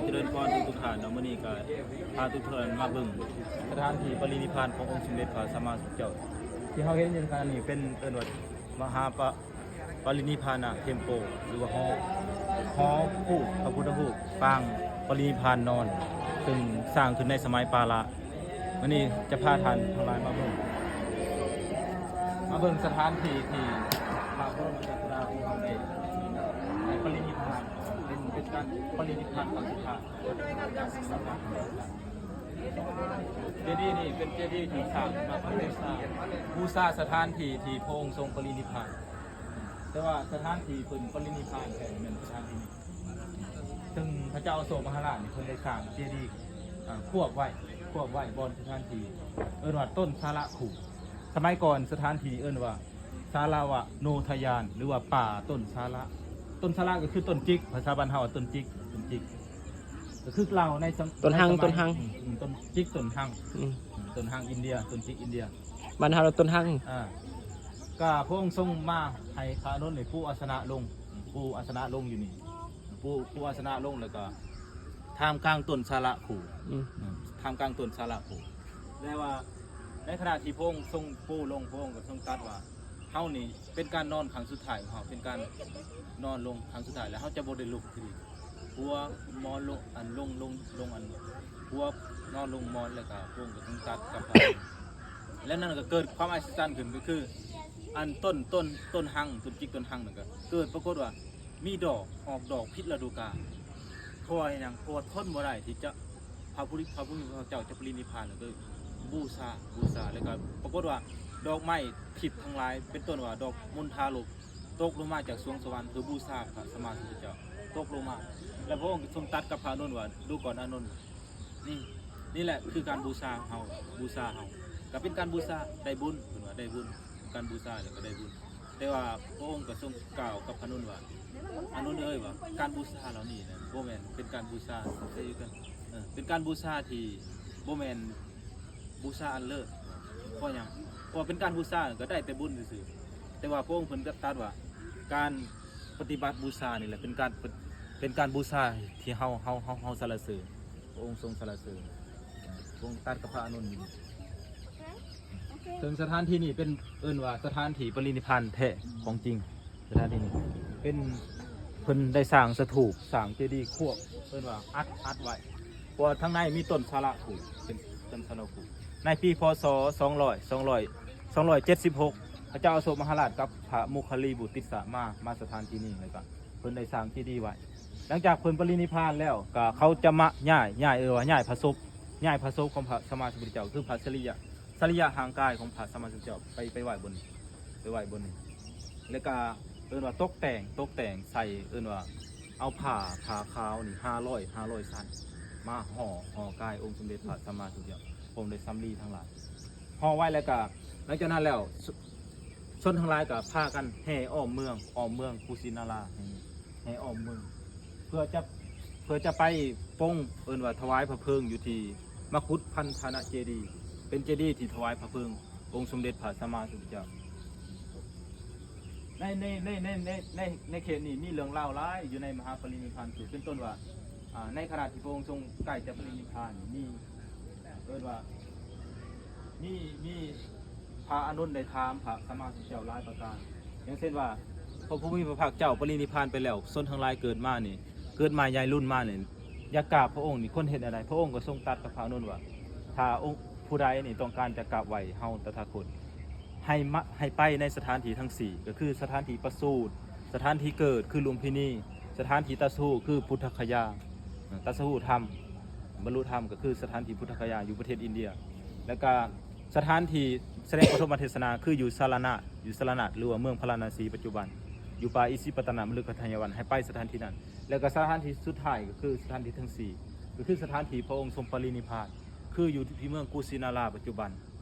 ຈະເລີນພອນທຸກໆທ່ານເນາະ, ມື້ນີ້ກໍພາທຸກໆທ່ານມາເບິ່ງສະຖານທີ່ປະລິນິບພານຂອງອົງສົມເດັດພະສຳມາສຳພຸດທະເຈົ້າ. ທີ່ເຮົາເຫັນຢູ່ຂະນະນີ້ເປັນເອີ້ນວ່າມະຫາປະ ປະລິນິບພານະເທັມໂປ ຫຼືວ່າຫໍ ຫໍຮູບພະພຸດທະຮູບປາງປະລິນິບພານນອນ ເຊິ່ງສ້າງຂຶ້ນໃນສະໄໝປາລະ. ມື້ນີ້ຈະພາທ່ານທັງຫຼາຍມາເບິ່ງ ມາເບິ່ງສະຖານທີ່ທີ່ພະບໍລົມສາດສະດາຂອງເຮົາໄດ້ ໄດ້ປະລິນິບພານ ເປັນ ເປັນການປະລິນິບພານຄັ້ງສຸດທ້າຍ. ເຈດີນີ້ເປັນເຈດີທີ່ສ້າງມາເພື່ອບູຊາ ບູຊາສະຖານທີ່ທີ່ພະອົງຊົງປະລິນິບພານ. ແຕ່ວ່າສະຖານທີ່ເພິ່ນປະລິນິບພານແທ້ແມ່ນສະຖານທີ່ນີ້ ເຊິ່ງພະເຈົ້າອະໂສກມະຫາລາດນີ້ເພິ່ນໄດ້ສ້າງເຈດີ ອາ ຄວບໄວ້ ຄວບໄວ້ບ່ອນສະຖານທີ່ ເອີ້ນວ່າຕົ້ນສາລະຄູ. ສະໄໝກ່ອນສະຖານທີ່ເອີ້ນວ່າສາລະວະໂນທະຍານ ຫຼືວ່າປ່າຕົ້ນສາລະ. ຕົ້ນສາລະກໍຄືຕົ້ນຈິກ ພາສາບ້ານເຮົາວ່າຕົ້ນຈິກ ຕົ້ນຈິກ ກໍຄືເລົ່າໃນສະ ຕົ້ນຮັງ ໃນສະໄໝ ຕົ້ນຮັງ ອືມ ອືມ ຕົ້ນຈິກຕົ້ນຮັງ ອືມ ອືມ ຕົ້ນຮັງອິນເດຍ ຕົ້ນຈິກອິນເດຍ. ບ້ານເຮົາເອີ້ນຕົ້ນຮັງ. ອ່າ ກໍພະອົງຊົງມາໃຫ້ພະອານົນນີ້ປູອາສະນະລົງ ປູອາສະນະລົງຢູ່ນີ້ ປູ ປູອາສະນະລົງ ແລ້ວກໍທ່າມກາງຕົ້ນສາລະຄູ ອືມ ອືມ ທ່າມກາງຕົ້ນສາລະຄູ. ແຕ່ວ່າໃນຂະນະທີ່ພະອົງຊົງປູລົງ ພະອົງກໍຊົງຕັດວ່າ ເຮົານີ້ເປັນການນອນຄັ້ງສຸດທ້າຍຂອງເຮົາ ເປັນການນອນລົງຄັ້ງສຸດທ້າຍ ແລ້ວເຮົາຈະບໍ່ໄດ້ລຸກຄືອີກ. ຜົວໝອນລົງ ອັນ ລົງ ລົງ ລົງ ອັນ ຜົວນອນລົງໝອນ ແລ້ວກໍພະອົງກໍເພິ່ງຕັດກັບພະ ແລ້ວນັ້ນກໍເກີດຄວາມອັດສະຈັນຂຶ້ນ ກໍຄື ອັນ ຕົ້ນ ຕົ້ນ ຕົ້ນຮັງ ຕົ້ນຈິກຕົ້ນຮັງນັ້ນກໍເກີດປາກົດວ່າມີດອກ ອອກດອກຜິດລະດູການ. ເພາະວ່າຫຍັງ? ເພາະວ່າທົນບໍ່ໄດ້ທີ່ຈະ ພະຜູ້ ພະຜູ້ມີພະພາກເຈົ້າຈະປະລິນິບພານ ແລ້ວກໍບູຊາ ບູຊາ ແລ້ວກໍປາກົດວ່າດອກໄມ້ທິບທັງຫຼາຍ ເປັນຕົ້ນວ່າດອກມົນທາລົບ ຕົກລົງມາຈາກສວງສະຫວັນເພື່ອບູຊາພະສຳມາສຳພຸດທະເຈົ້າ ຕົກລົງມາ. ແລ້ວພະອົງຊົງຕັດກັບພະອານົນວ່າ ດູກ່ອນອານົນ ນີ້ ນີ້ແຫຼະຄືການບູຊາເຮົາ ບູຊາເຮົາ ກໍເປັນການບູຊາ ໄດ້ບຸນ ເພິ່ນວ່າໄດ້ບຸນ ການບູຊາແລ້ວກໍໄດ້ບຸນ. ແຕ່ວ່າພະອົງກໍຊົງກ່າວກັບອານົນວ່າ ອານົນເອີຍ ວ່າການບູຊາເຫຼົ່ານີ້ນະ ບໍ່ແມ່ນເປັນການບູຊາຊື່ໆກັນ ເອີ ເປັນການບູຊາທີ່ບໍ່ແມ່ນ ບູຊາອັນເລີດ. ເພາະຫຍັງ? ເພາະວ່າເປັນການບູຊາກໍໄດ້ແຕ່ບຸນຊື່ໆ ແຕ່ວ່າພະອົງເພິ່ນກໍຕັດວ່າ ການປະຕິບັດບູຊານີ້ແຫຼະ ເປັນການ ເປັນການບູຊາທີ່ເຮົາ ເຮົາ ເຮົາ ເຮົາສັນລະເສີນ. ພະອົງຊົງສັນລະເສີນ ພະອົງຕັດກັບພະອານົນຢູ່. ເຊິ່ງສະຖານທີ່ນີ້ເປັນ ເອີ້ນວ່າສະຖານທີ່ປະລິນິບພານແທ້ຂອງຈິງ. ສະຖານທີ່ນີ້ເປັນ ເພິ່ນໄດ້ສ້າງສະຖູບ ສ້າງເຈດີຄວບ ເອີ້ນວ່າອັດ ອັດໄວ້ ເພາະວ່າທາງໃນມີຕົ້ນສາລະຄູ ເປັນຕົ້ນສາລະຄູ. ໃນປີ ພ.ສ. ສອງຮ້ອຍ ສອງຮ້ອຍ ສອງຮ້ອຍເຈັດສິບຫົກ ພະເຈົ້າອະໂສກມະຫາລາດກັບພະໂມຄະລີບຸດຕິດສະມາ ມາສະຖານທີ່ນີ້ ແລ້ວກໍເພິ່ນໄດ້ສ້າງເຈດີໄວ້. ຫຼັງຈາກເພິ່ນປະລິນິບພານແລ້ວ ກໍເຂົາຈະມາຍ້າຍ ຍ້າຍ ເອີ້ນວ່າຍ້າຍພະສົບ ຍ້າຍພະສົບຂອງພະສຳມາສຳພຸດທະເຈົ້າ ຄືພະສະລີຍະ ສະລີຍະຮ່າງກາຍຂອງພະສຳມາສຳພຸດທະເຈົ້າ ໄປ ໄປໄວ້ບ່ອນນີ້ ໄປໄວ້ບ່ອນນີ້ ແລ້ວກໍເອີ້ນວ່າຕົກແຕ່ງ ຕົກແຕ່ງໃສ່ ເອີ້ນວ່າເອົາຜ້າ ຜ້າຂາວນີ້ຫ້າຮ້ອຍ ຫ້າຮ້ອຍຊັ້ນ ມາຫໍ່ ຫໍ່ກາຍອົງສົມເດັດພະສຳມາສຳພຸດທະເຈົ້າ ພ້ອມດ້ວຍສຳລີທັງຫຼາຍ ຫໍ່ໄວ້. ແລ້ວກໍຫຼັງຈາກນັ້ນແລ້ວ ຊົນທັງຫຼາຍກໍພາກັນແຫ່ອ້ອມເມືອງ ອ້ອມເມືອງກຸສິນາລາແຫ່ງນີ້ ແຫ່ອ້ອມເມືອງ ເພື່ອຈະ ເພື່ອຈະໄປປົງ ເອີ້ນວ່າຖວາຍພະເພີງຢູ່ທີ່ມະກຸດພັນທະນະເຈດີ ເປັນເຈດີທີ່ຖວາຍພະເພີງອົງສົມເດັດພະສຳມາສຳພຸດທະເຈົ້າ. ໃນ ໃນ ໃນ ໃນ ໃນ ໃນ ໃນເຂດນີ້ມີເລື່ອງລາວຫຼາຍຢູ່ໃນມະຫາປະລິນິບພານສູດ ເປັນຕົ້ນວ່າ ອາ ໃນຂະນະທີ່ພະອົງຊົງໃກ້ຈະປະລິນິບພານນີ້ ມີ ເອີ້ນວ່າ ມີ ມີພະອານົນໄດ້ຖາມພະສຳມາສຳພຸດທະເຈົ້າຫຼາຍປະການ ຢ່າງເຊັ່ນວ່າ ພະຜູ້ມີພະພາກເຈົ້າປະລິນິບພານໄປແລ້ວ ຊົນທັງຫຼາຍເກີດມານີ້ ເກີດມາໃຫຍ່ລຸນມານີ້ ຢາກກາບພະອົງນີ້ ຄວນເຮັດແນວໃດ? ພະອົງກໍຊົງຕັດກັບພະອານົນວ່າ ຖ້າອົງຜູ້ໃດນີ້ຕ້ອງການຈະກາບໄຫວ້ເຮົາຕະຖາຄົດ ໃຫ້ມາ ໃຫ້ໄປໃນສະຖານທີ່ທັງສີ່ ກໍຄືສະຖານທີ່ປະສູດ ສະຖານທີ່ເກີດຄືລຸມພິນີ ສະຖານທີ່ຕັດສະຮູ້ຄືພຸດທະຄະຍາ ຕັດສະຮູ້ທຳ ບັນລຸທຳ ກໍຄືສະຖານທີ່ພຸດທະຄະຍາຢູ່ປະເທດອິນເດຍ ແລ້ວກະສະຖານທີ່ສະແດງປະຖົມມະເທດສະນາຄືຢູ່ສາລະນາດ ຢູ່ສາລະນາດ ຫຼືວ່າເມືອງພາລານະສີປັດຈຸບັນ ຢູ່ປ່າອິສິປະຕະນະມະລືກະໄທຍະວັນ ໃຫ້ໄປສະຖານທີ່ນັ້ນ ແລ້ວກະສະຖານທີ່ສຸດທ້າຍກໍຄືສະຖານທີ່ທັງສີ່ ກໍຄືສະຖານທີ່ພະອົງຊົງປະລິນິບພານ ຄືຢູ່ທີ່ເມືອງກຸສິນາລາປັດຈຸບັນ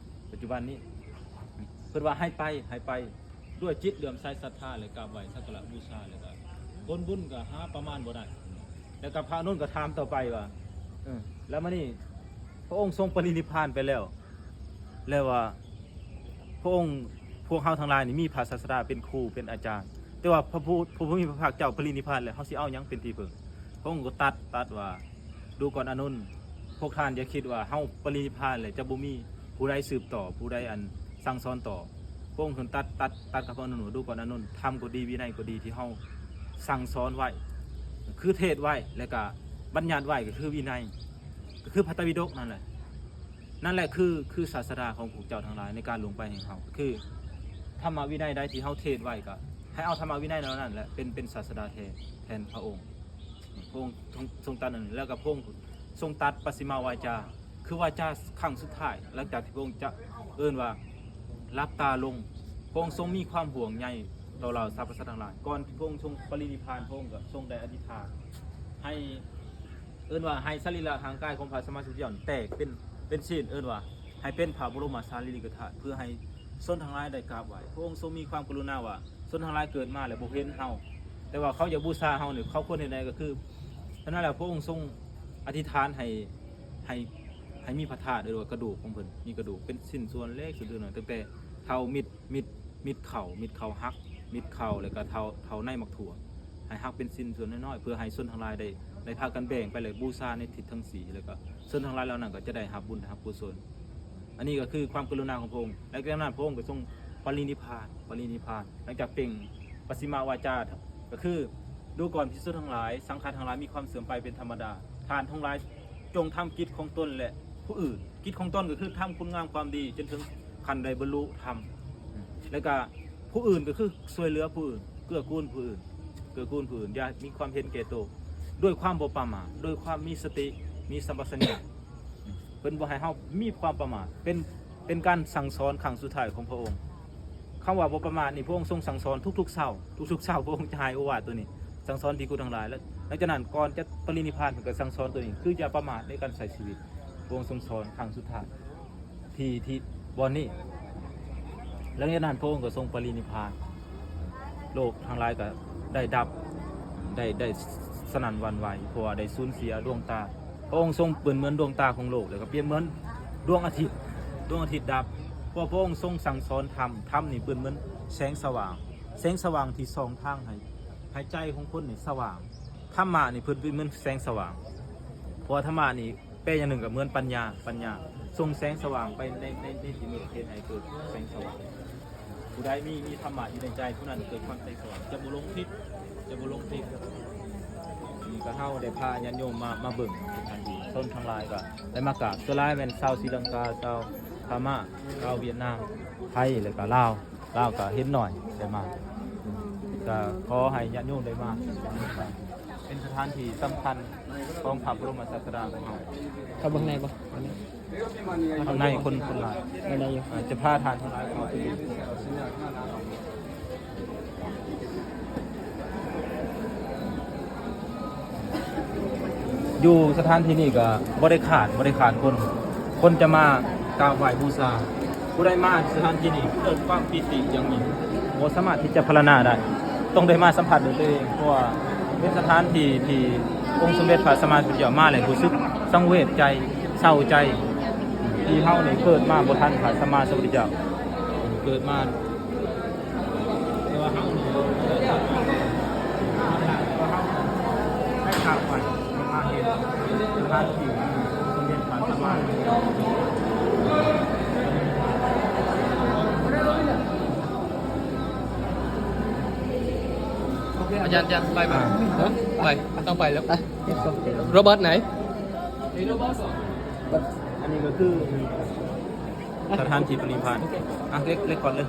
ປັດຈຸບັນນີ້ ເພິ່ນວ່າໃຫ້ໄປ ໃຫ້ໄປດ້ວຍຈິດເຫຼື້ອມໃສສັດທາ ແລະ ກາບໄຫວ້ສັກກາລະບູຊາ ແລ້ວກໍຜົນບຸນກໍຫາປະມານບໍ່ໄດ້. ແລ້ວກໍພະອານົນກໍຖາມຕໍ່ໄປວ່າ ເອີ ແລ້ວມານີ້ພະອົງຊົງປະລິນິບພານໄປແລ້ວ ແລ້ວວ່າພະອົງ ພວກເຮົາທັງຫຼາຍນີ້ມີພະສາດສະດາເປັນຄູເປັນອາຈານ ແຕ່ວ່າພະຜູ້ ພະຜູ້ມີພະພາກເຈົ້າປະລິນິບພານແລ້ວ ເຮົາຊິເອົາຫຍັງເປັນທີ່ເພິ່ງ? ພະອົງກໍຕັດ ຕັດວ່າ ດູກ່ອນອານົນ, ພວກທ່ານຢ່າຄິດວ່າເຮົາປະລິນິບພານແລ້ວຈະບໍ່ມີຜູ້ໃດສືບຕໍ່, ຜູ້ໃດອັນສັ່ງສອນຕໍ່. ພະອົງເພິ່ນຕັດ, ຕັດ, ຕັດກັບພະອານົນວ່າ ດູກ່ອນອານົນ, ທຳກໍດີ, ວິໄນກໍດີ ທີ່ເຮົາສັ່ງສອນໄວ້, ຄືເທດໄວ້ ແລ້ວກະບັນຍັດໄວ້ ກໍຄືວິໄນ, ກໍຄືພະໄຕປິດົກນັ້ນແຫຼະ. ນັ້ນແຫຼະຄື, ຄືສາດສະດາຂອງພວກເຈົ້າທັງຫຼາຍໃນການລົງໄປແຫ່ງເຮົາ, ຄືທຳມະວິໄນໃດທີ່ເຮົາເທດໄວ້ ກໍໃຫ້ເອົາທຳມະວິໄນເຫຼົ່ານັ້ນແຫຼະ ເປັນ, ເປັນສາດສະດາແທນ, ແທນພະອົງ. ພະອົງຊົງ, ຊົງຕັດນັ້ນ ແລ້ວກໍພະອົງຊົງຕັດປັດຊິມາວາຈາ, ຄືວາຈາຄັ້ງສຸດທ້າຍ ຫຼັງຈາກທີ່ພະອົງຈະ ເອີ້ນວ່າ ຫຼັບຕາລົງ. ພະອົງຊົງມີຄວາມຫ່ວງໃຍຕໍ່ເຫຼົ່າສັບພະສັດທັງຫຼາຍ. ກ່ອນທີ່ພະອົງຊົງປະລິນິບພານ, ພະອົງກໍຊົງໄດ້ອະທິຖານໃຫ້ ເອີ້ນວ່າໃຫ້ສະລີລະຮ່າງກາຍຂອງພະສຳມາສຳພຸດທະເຈົ້າແຕກເປັນ, ເປັນຊີ້ນ, ເອີ້ນວ່າໃຫ້ເປັນພະບໍລົມະສາລີລິກະທາດ ເພື່ອໃຫ້ຊົນທັງຫຼາຍໄດ້ກາບໄຫວ້. ພະອົງຊົງມີຄວາມກະລຸນາວ່າ ຊົນທັງຫຼາຍເກີດມາແລ້ວບໍ່ເຫັນເຮົາ, ແຕ່ວ່າເຂົາຢາກບູຊາເຮົານີ້ ເຂົາຄວນເຮັດແນວໃດ? ກໍຄື ສະນັ້ນແລ້ວ ພະອົງຊົງອະທິຖານໃຫ້, ໃຫ້, ໃຫ້ມີພະທາດ ຫຼືວ່າກະດູກຂອງເພິ່ນ, ມີກະດູກເປັນຊິ້ນສ່ວນເລັກສ່ວນນ້ອຍ, ຕັ້ງແຕ່ເທົ້າມິດ, ມິດ, ມິດເຂົ່າ, ມິດເຂົ່າຫັກ, ມິດເຂົ່າ ແລ້ວກໍເທົ້າ, ເທົ້າໃນໝາກຖົ່ວ ໃຫ້ຫັກເປັນຊິ້ນສ່ວນນ້ອຍໆ ເພື່ອໃຫ້ຊົນທັງຫຼາຍໄດ້, ໄດ້ພາກັນແບ່ງໄປ ແລະ ບູຊາໃນທິດທັງສີ່ ແລ້ວກໍຊົນທັງຫຼາຍເຫຼົ່ານັ້ນກໍຈະໄດ້ຮັບບຸນໄດ້ຮັບກຸສົນ. ອັນນີ້ກໍຄືຄວາມກະລຸນາຂອງພະອົງ. ແລະ ຈາກນັ້ນພະອົງກໍຊົງປະລິນິບພານ, ປະລິນິບພານ ຫຼັງຈາກເປັ່ງປັດຊິມະວາຈາ ກໍຄື ດູກ່ອນພິກຂຸທັງຫຼາຍ, ສັງຂາດທັງຫຼາຍມີຄວາມເສື່ອມໄປເປັນທຳມະດາ. ທ່ານທັງຫຼາຍ ຈົ່ງທຳກິດຂອງຕົນ ແລະ ຜູ້ອື່ນ. ກິດຂອງຕົນກໍຄືທຳຄຸນງາມຄວາມດີ ຈົນເຖິງຂັ້ນໄດ້ບັນລຸທຳ. ແລ້ວກະຜູ້ອື່ນກໍຄືຊ່ວຍເຫຼືອຜູ້ອື່ນ, ເກື້ອກູນຜູ້ອື່ນ, ເກື້ອກູນຜູ້ອື່ນ. ຢ່າມີຄວາມເຫັນແກ່ໂຕ, ດ້ວຍຄວາມບໍ່ປະໝາດ, ດ້ວຍຄວາມມີສະຕິ, ມີສຳປະຊັນຍະ. ເພິ່ນບໍ່ໃຫ້ເຮົາມີຄວາມປະໝາດ. ເປັນ, ເປັນການສັ່ງສອນຄັ້ງສຸດທ້າຍຂອງພະອົງ. ຄຳວ່າບໍ່ປະໝາດນີ້ ພະອົງຊົງສັ່ງສອນທຸກໆເຊົ້າ, ທຸກໆເຊົ້າພະອົງຈະໃຫ້ໂອວາດໂຕນີ້, ສັ່ງສອນພິກຂຸທັງຫຼາຍ. ແລ້ວຫຼັງຈາກນັ້ນ ກ່ອນຈະປະລິນິບພານ ເພິ່ນກໍສັ່ງສອນໂຕນີ້, ຄືຢ່າປະໝາດໃນການໃຊ້ຊີວິດ. ພະອົງຊົງສອນຄັ້ງສຸດທ້າຍ ທີ່, ທີ່ບ່ອນນີ້. ຫຼັງຈາກນັ້ນພະອົງກໍຊົງປະລິນິບພານ, ໂລກທັງຫຼາຍກໍໄດ້ດັບ, ໄດ້, ໄດ້ສະໜັ່ນຫວັ່ນໄຫວ, ເພາະວ່າໄດ້ສູນເສຍດວງຕາ. ພະອົງຊົງເປັນເໝືອນດວງຕາຂອງໂລກ ແລ້ວກໍປ່ຽນເໝືອນດວງອາທິດ, ດວງອາທິດດັບ. ເພາະພະອົງຊົງສັ່ງສອນທຳ, ທຳນີ້ເປັນເໝືອນແສງສະຫວ່າງ, ແສງສະຫວ່າງທີ່ສ່ອງທາງໃຫ້, ໃຫ້ໃຈຂອງຄົນນີ້ສະຫວ່າງ. ທຳມະນີ້ເພິ່ນເປັນເໝືອນແສງສະຫວ່າງ, ເພາະວ່າທຳມະນີ້ແປຢ່າງໜຶ່ງກໍເໝືອນປັນຍາ, ປັນຍາສົ່ງແສງສະຫວ່າງໄປໃນ, ໃນ, ໃນທີ່ມືດ ເຮັດໃຫ້ເກີດແສງສະຫວ່າງ. ຜູ້ໃດມີ, ມີທຳມະຢູ່ໃນໃຈ, ຜູ້ນັ້ນເກີດຄວາມໃສສະຫວ່າງ, ຈະບໍ່ຫຼົງທິດ, ຈະບໍ່ຫຼົງທິດ. ນີ້ກໍເຮົາໄດ້ພາຍາດໂຍມມາ, ມາເບິ່ງສະຖານທີ່, ຊົນທັງຫຼາຍກໍໄດ້ມາກາບ, ສ່ວນຫຼາຍແມ່ນຊາວສີລັງກາ, ຊາວພະມ້າ, ຊາວຫວຽດນາມ, ໄທ ແລ້ວກໍລາວ, ລາວກໍເຫັນໜ້ອຍໄດ້ມາ. ກໍຂໍໃຫ້ຍາດໂຍມໄດ້ມາ, ເປັນສະຖານທີ່ສຳຄັນຂອງພະບໍລົມສາດສະດາຂອງເຮົາ. ເຂົ້າເບິ່ງໃນບໍ່? ອັນນີ້ ຂ້າງໃນຄົນ, ຄົນຫຼາຍ. ໄດ້, ໄດ້ຢູ່. ອາ ຈະພາທ່ານທັງຫຼາຍເຂົ້າໄປເບິ່ງ. ຢູ່ສະຖານທີ່ນີ້ກໍບໍ່ໄດ້ຂາດ, ບໍ່ໄດ້ຂາດຄົນ, ຄົນຈະມາກາບໄຫວ້ບູຊາ. ຜູ້ໃດມາສະຖານທີ່ນີ້ເກີດຄວາມປີຕິຢ່າງຍິ່ງ, ບໍ່ສາມາດທີ່ຈະພັນລະນາໄດ້, ຕ້ອງໄດ້ມາສຳຜັດດ້ວຍຕົວເອງ, ເພາະວ່າເປັນສະຖານທີ່ ທີ່ອົງສົມເດັດພະສຳມາສຳພຸດທະເຈົ້າມາແລ້ວຮູ້ສຶກສັງເວດໃຈ, ເສົ້າໃຈ ທີ່ເຮົານີ້ເກີດມາບໍ່ທັນພະສຳມາສຳພຸດທະເຈົ້າ, ເກີດມາ ແຕ່ວ່າເຮົານີ້ ໄດ້ກາບໄຫວ້ ໄດ້ມາເຫັນສະຖານທີ່ສົມເດັດພະສຳມາສຳພຸດທະເຈົ້າ. ອາຈານ ອາຈານ ໄປ ໄປ ຮະ? ໄປ ຕ້ອງໄປແລ້ວ. ໂຣເບີດໄຫນ? ອັນນີ້ກໍຄືສະຖານທີ່ປະລິນິບພານ. ອ່ະ ເລັກ ເລັກກ່ອນເລີຍ.